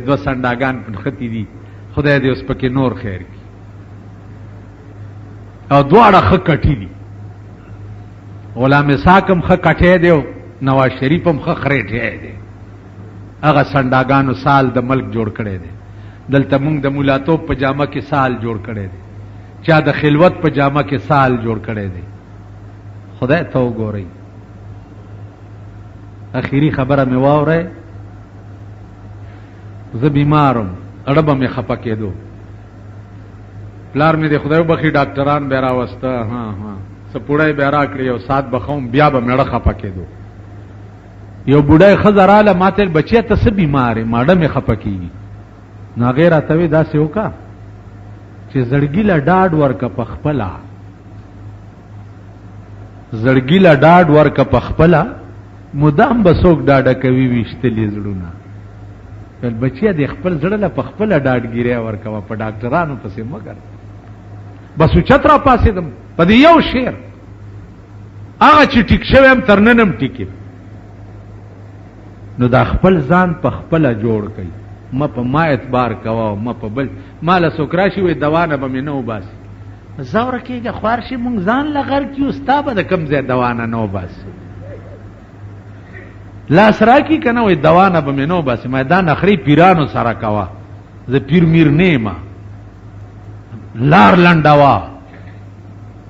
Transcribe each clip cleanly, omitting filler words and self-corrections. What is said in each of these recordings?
دوه سنډاګان نښتي دي، خدای دې اوس پکې نور خیر کړي. او دواړه ښه کټي دي، غلام اسحاق هم ښه کټی دی او نواز شریف هم ښه خرېټی دی. هغه سنډاګانو سال د ملک جوړ کړی دی. دلته مونږ د مولاتوب په جامه کې سال جوړ کړی دی، چا د خلوت په جامه کې سال جوړ کړی دی. خدای ته وګورئ. اخیری خبره مې واورئ. زه بیمارم، اړه به مې خپه کېدو. پلار مې د خدای وبخښي ډاکټران به راوسته، ها ها څه پوړی به راکړي، یو ساعت به ښه بیا به مې ړه خپه کېدو. یو بوډۍ ښځه راله، ما ته ویل بچیه ته څه بیمار یې، ماړه مې خپه کېږي. نو هغې راته ویل داسې وکړه چې زړګي له ډاډ ورکه په خپله، زړګي له ډاډ ورکه په خپله، مدام به څوک ډاډه کوي ویشتلي زړونه. ویل بچیه دې خپل زړه له په خپله ډاډګیری ورکوه، په ډاکټرانو پسې مه ګرځه. بس اوچت را پاڅېدم په دې یو شعر، هغه چې ټیک شوی هم تر نن هم ټیک یم. نو دا خپل ځان په خپله جوړ کړئ، مه په ما اعتبار کوه او مه په بل. ما له څوک راشي وایي دوا نه به مې نه وباسي، ځه ورکېږه خوار شي، مونږ ځان له غرق یو، ستا به د کوم ځای دوا نه نه وباسي. لاس راکي که نه وایي دوا نه به مې نه وباسي. ما دا نخرې پیرانو سره کوه، زه پیر میر نه یم، لار لنډوه.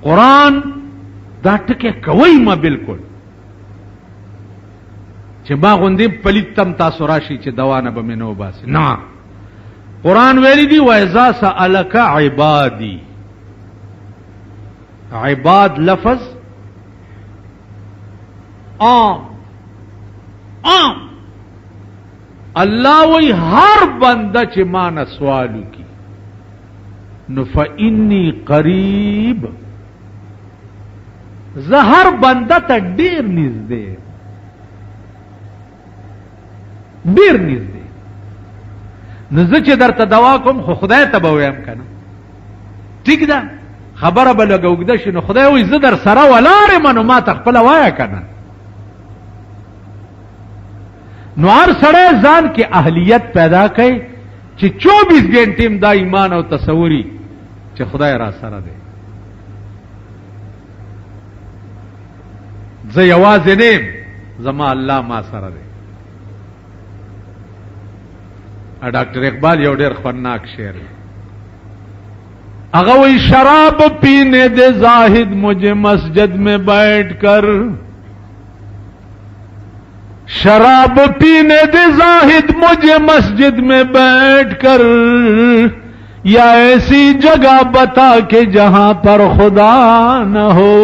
قرآن دا ټکی کوئ مه بالکل، چې ما غوندې پلیت تم تاسو راشي چې دوا نه به مې نه وباسي. نه، قرآن ویلی دی وَإِذَا سَأَلَكَ عِبَادِي، عباد لفظ عام عام، الله وی هر بنده چې ما نه سوال وکړي نو فإني قریب، زه هر بنده ته ډیر نږدې، ډیر نږدې. نو زه چې درته دوا کوم خو خدای ته به ویم که نه، ټیک ده، خبره به لږه اوږده شي. نو خدای وایي زه در سره ولاړ یم، نو ما ته خپله وایه که نه. نو هر سړی ځان کې اهلیت پیدا کوي چې 24 ګنټې هم دا ایمان او تصوري چې خدای را سره دی، زه یوازې نه یم، زما الله ما سره دی. ډاکټر اقبال یو ډېر خوندناک شعر دی. هغه وایي شراب پینے دے زاہد مجھے مسجد میں بیٹھ کر، شراب پینے دے زاہد مجھے مسجد میں بیٹھ کر، یا ایسی جگہ بتا کہ جہاں پر خدا نہ ہو۔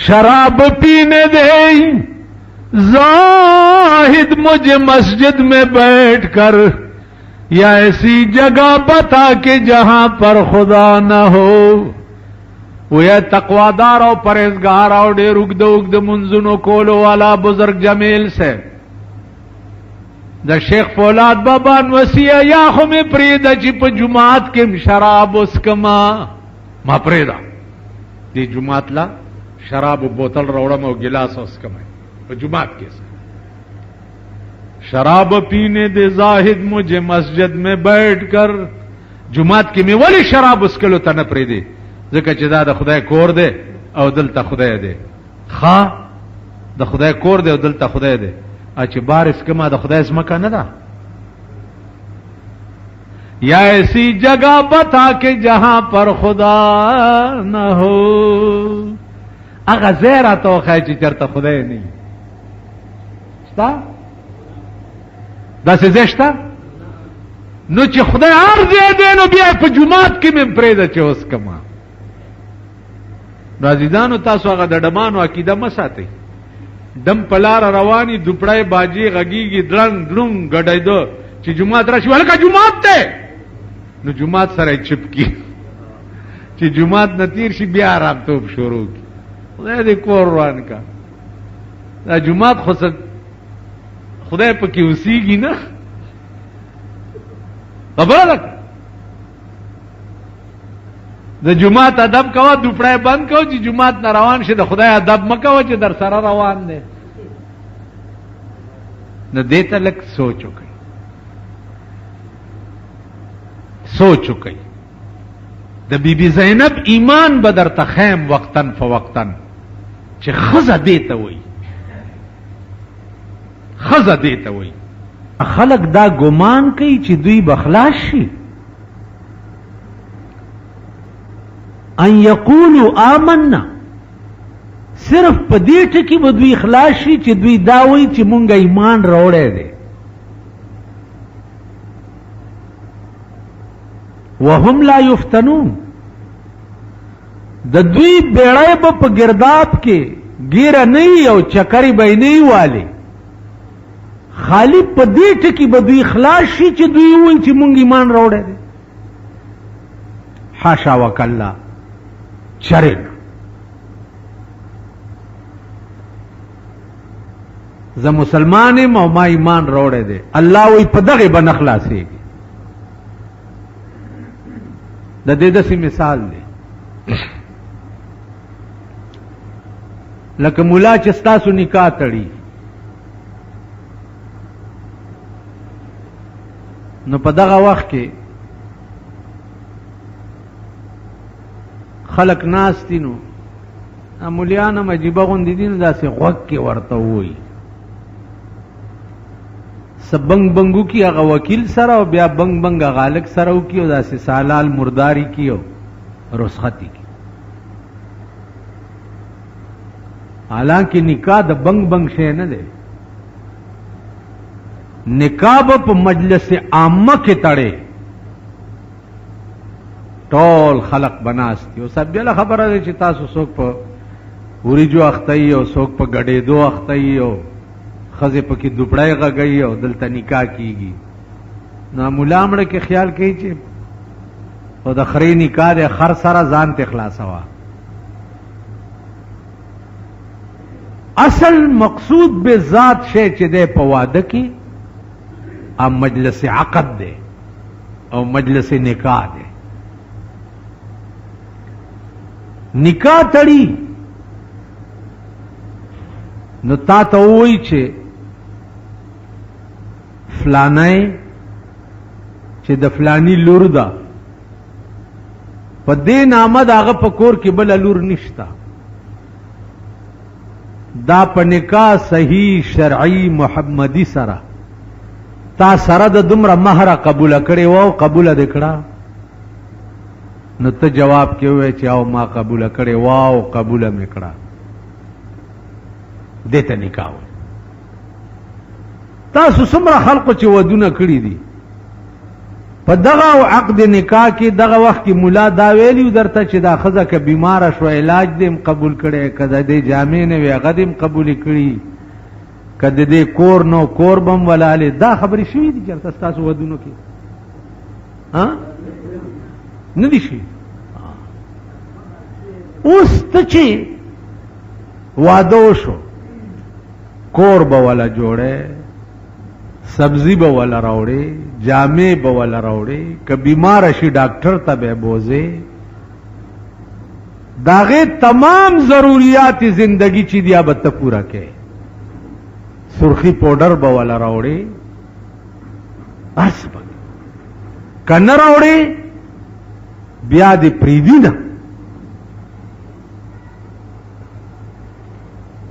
شراب پینے دے زاہد مجھے مسجد میں بیٹھ کر، یا ایسی جگہ بتا کہ جہاں پر خدا نہ ہو۔ وہ یا تقوادار او پرہیزگار او ډېر اوږده اوږده منځونو کولو والا بزرگ جمیل سے د شیخ فولاد بابا نوسیه، یا خو مې پرېږده چې په جومات کې شراب وڅکمه، ما پرېږده دې جومات له شراب بوتل راوړم او ګیلاس وڅکم په جومات کې. شراب پینے دے زاہد مجھے مسجد میں بیٹھ کر، جومات کې مې ولې شراب وڅکلو ته نه پرېږدي؟ ځکه چې دا د خدای کور دی او دلته خدای دی. ښه، د خدای کور دی او دلته خدای دی، چې بار اسکما د خدای ځمکه نه ده. یا ایسی جگہ بتا کہ جہاں پر خدا نہ ہو، هغه ځای راته وښایه چې چېرته خدای نه وي. شته داسې ځای؟ شته؟ نو چې خدای هر ځای دی، نو بیا په جومات کې مې پرېږده چې وڅکمه. نو عزیزانو، تاسو هغه د ډمانو عقیده مه ساتئ. دم په لاره رواني، دوپړی باجې غږېږي، درنګ درونګ ګډېده، چې جومات راشي هلکه جومات دی، نو جومات سره یې چپ کړي، چې جومات نه تېر شي بیا آرامتوب شروع کړي. خدای دې کور روان کا. دا جومات خو څه خدای پکې اوسېږي نه، خبره ده. د جومات ادب کوه، دوپړی بند کوه، چې جومات نه روان شي د خدای ادب مه کوه چې در سره روان دی. نو دې ته لږ سوچ وکړئ، سوچ وکړئ. د بی بی زینب ایمان به درته ښیم وقتاً فوقتاً چې ښځه دې ته وایي، ښځه دې ته وایي. خلک دا ګمان کوي چې دوی به خلاص شي. ان یقولوا آمنا، صرف په دې ټکي به دوی خلاص شي چې دوی دا وایي چې مونږ ایمان راوړی دی. وهم لا یفتنون، د دوی بیړۍ به په ګرداب کې ګیره نه وي او چکرې به یې نه وي والې. خالي په دې ټکي به دوی خلاص شي چې دوی ووایي چې مونږ ایمان راوړی دی. حاشا وکلا، چرې نه. زه مسلمان یم او ما ایمان راوړی دی. الله وایي په دغې به نه خلاصېږي. د دې داسې مثال دی لکه مولا چې ستاسو نکاح تړي، نو په دغه وخت کې خلک ناست دي، نو مولیان هم عجیبه غوندې دي، نو داسې غوږ کې ورته ووایي، څه بنګ بنګ وکړي هغه وکیل سره، او بیا بنګ بنګ هغه هلک سره وکړي، او داسې سالال مرداري کړي او رخصتي کړي. حالانکه نکاح د بنګ بنګ شی نه دی. نکاح به په مجلس عامه کې تړي، ټول خلق بناست دي. اوس بیا خبره ده چې تاسو څوک په وریجو اخته یي او څوک په ګډېدو اخته یي او ښځې پکې دوپړی غږوي او دلته نکاح کیږي. نو ملا مړه کې خیال کوي چې او د خرې نکاح دی، خر سره ځان ته خلاصوه. اصل مقصود به ذات شی چې دی په واده کې مجلس عقد دی او مجلس نکاح دی. نکاح تړي نو تا ته ووایي چې فلانی چې د فلانی لور ده، په دې نامه د هغه په کور کې بله لور نشته، دا په نکاح صحیح شرعي محمدي سره تا سره د دومره مهره قبوله کړې وه او قبوله دې کړه، نو ته جواب کې ووایې چې او ما قبوله کړې وه او قبوله مې کړه. دې ته نکاح وایي. تاسو څومره خلقو چې ودونه کړي دي په دغه او عقد نکاح کې دغه وخت کې مولا دا ویلی درته چې دا ښځه که بیماره شوه علاج دې هم قبول کړی، که د دې جامې نه وي هغه دې هم قبولې کړي، که د دې کور نو کور به هم ولالې. دا خبرې شوې دي چېرته ستاسو ودونو کې؟ ها نه دي شوي. اوس ته چې واده وشو کور به ولا جوړې، سبزی به ولا راوړې، جامې به ولا راوړې، که بیمار شي ډاکټر ته به بوځې، د هغې تمام ضروریات زندگی چې دي به ته پوره کړې، سرخي پوډر به ولا راوړې، هر څه به که نه راوړې بیا دې پرېږدي نه.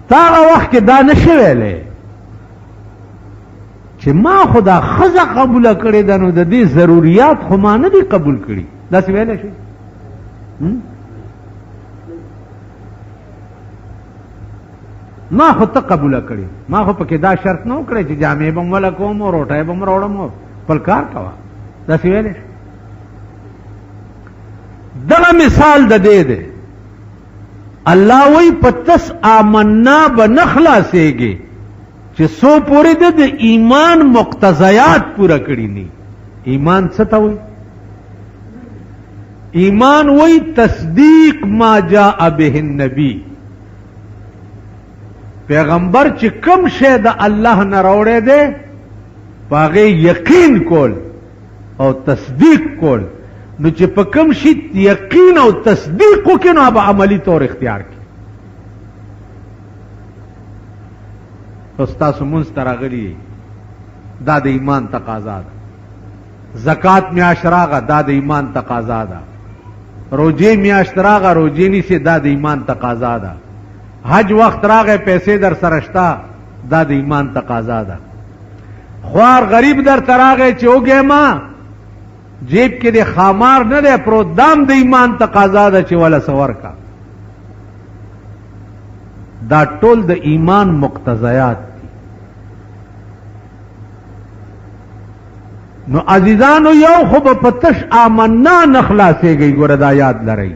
تا هغه وخت کې دا نه شي ویلی چې ما خو دا ښځه قبوله کړې ده نو د دې ضروریات خو ما نه دي قبول کړي، داسې ویلی شي؟ ما خو ته قبوله کړې، ما خو پکې دا شرط نه وکړی چې جامې به م وله کوم او روټۍ به م راوړم او خپل کار کوه، داسې ویلی شي؟ دغه مثال د دې دی. الله وایي په تس آمنا به نه خلاصېږي چې څو پورې د ایمان مقتضیات پوره کړي نی. ایمان څه ته وایي؟ ایمان وایي تصدیق ما جاء به النبی، پیغمبر چې کوم شی د الله نه راوړی دی په هغې یقین کول او تصدیق کول. نو چې په کوم شي یقین او تصدیق وکړي نو به عملی طور اختیار کړي. اوس تاسو مونځ ته راغلي یئ، دا د ایمان تقاضا ده. زکات میاشت راغه، دا د ایمان تقاضا ده. روجې میاشت راغه، روجې نیسې، دا د ایمان تقاضا ده. حج وخت راغی، پیسې در سره شته، دا د ایمان تقاضا ده. خوار غریب در ته راغی چې وږی ما، جیب کې د خامار نه دی پروت، دام د ایمان تقاضا ده چې وله څه ورکړه. دا ټول د ایمان مقتضیات دي. نو عزیزانو، یو خو به په تش آمنا نه خلاصېږئ. ګوره دا یاد لرئ،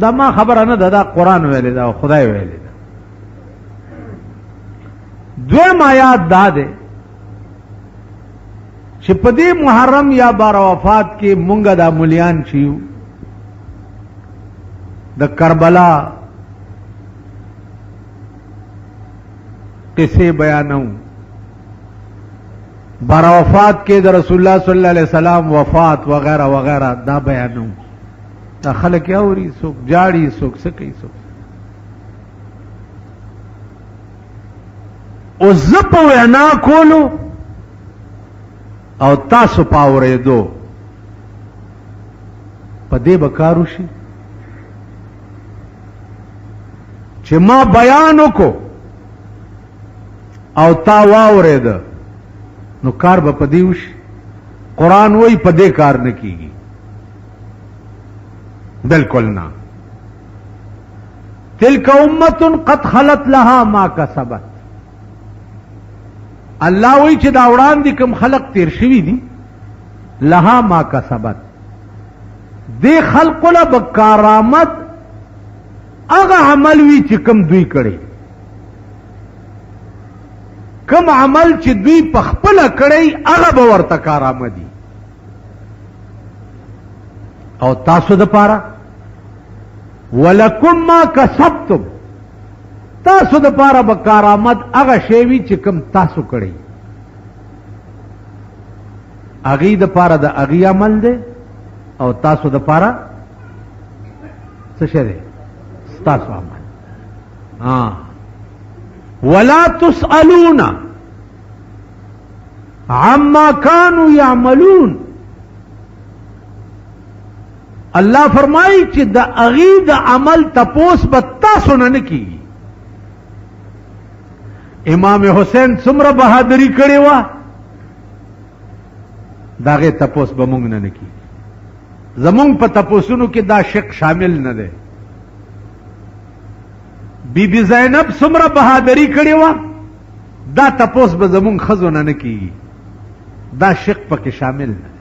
دا ما خبره نه ده، دا قرآن ویلې ده او خدای ویلې ده. دویم آیات دا دی چې په دې محرم یا بار وفات کې مونږ دا مليان چې یو د کربلا قصې بیانو، بار وفات کې د رسول الله صلی الله علیه وسلم وفات وغیرہ وغیرہ دا بیانو. دا خلک یې اوري، څوک جاړي، څوک څه کوي، څوک. او زه په وینا کولو او تاسو په اورېدو په دې به کار وشي چې ما بیان وکړو او تا واورېده، نو کار به په دې وشي. قرآن وایي په دې کار نه کیږي، بالکل نه. تلک امة قد خلت لها ما کسبت. الله وایي چې دا وړاندې کوم خلق تیر شوي دي، لها ما کسبت، دې خلقو له به کارآمد هغه عمل وي چې کوم دوی کړی، کوم عمل چې دوی په خپله کړی هغه به ورته کارآمدي. او تاسو د پاره ولکم ما کسبتم، تاسو د پاره به کارآمد هغه شی وي چې کوم تاسو کړی. هغې د پاره د هغې عمل دی او تاسو د پاره څه شی دی؟ ستاسو عمل. ولا تسألون عما كانوا يعملون. الله فرمایي چې د هغې د عمل تپوس به تاسو نه نه کېږي. امام حسین څومره بهادري کړې وه، د هغې تپوس به مونږ نه نه کېږي. زمونږ په تپوسونو کې دا شق شامل نه دی. بی بی زینب څومره بهادري کړې وه، دا تپوس به زمونږ ښځو نه نه کېږي، دا شق پکې شامل نه دی.